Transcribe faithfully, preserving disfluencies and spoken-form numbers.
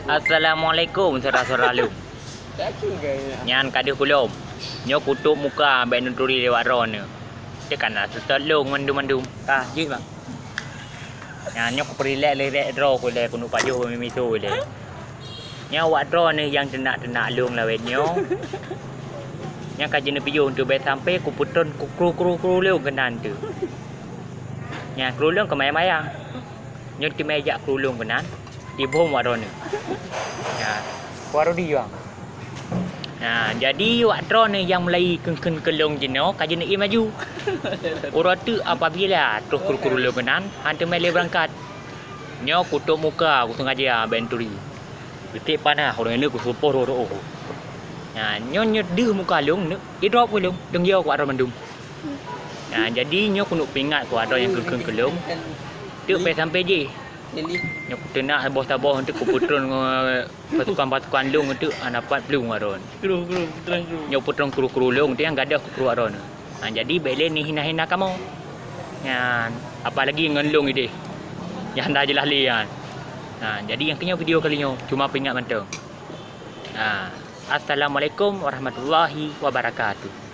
Assalamualaikum, syedara-syedara lôn. Nyan ka deuh kulom. Nyoe kutôp muka bèk neuturi lewat droeneuh. Teuka na seutôt lôn mandum-mandum. Ka jeuet bang. Nyan nyoe kupeurilek-rilek droe ku lé, keuneuk pajoh mimiso lé. Nyoe awak droeneuh nyang teunak-teunak lôn lawét nyoe. Nyang ka jeuet neupiôh teuh bèk sampai kupeutron kru-kru-kru lôn keunan teuh. Nyan kru lôn keumaya-maya. Nyoe teumé jak kru lôn keunan, dibom awak droeneuh. Nyan, kuarudi bang. Nah, jadi awak droeneuh nyang mulai kheun-kheun keu lôn jinoe ka jeuet neuék maju. Uroe teuk apabila troh kru-kru lôn keunan, han teumé lé beurangkat. Nyoe kutôp muka kusengaja bèk neuturi. Beutôi panas, uroe nyoe kusupoh roh-roh. Nah, nyoe nyoe deuh muka lôn, neuk idrop keu lôn, lôn yo keu awak droe mandum. Nah, jadi nyoe keuneuk peuingat keu awak droe nyang kheun-kheun keu lôn. Teuk bèk sampai jih. Nyoe kuteunak saboh-saboh, eunteuk kupeutron ngon pasukan-pasukan lôn, eunteuk hana pat plueng awak droe. Kru, kru, peutron kru. Nyoe peutron kru-kru lôn, eunteuk nyang gadôh keu kru awak droe. Nah, jadi bèk lé neuhina-hina kamoe. Nyan, apalagi ngon lôn idéh. Nyang hana jeulaih lé nyan. Nah, jadi nyang keu nyoe video kali nyoe, cuma peuingat mantong. Nah, assalamualaikum warahmatullahi wabarakatuh.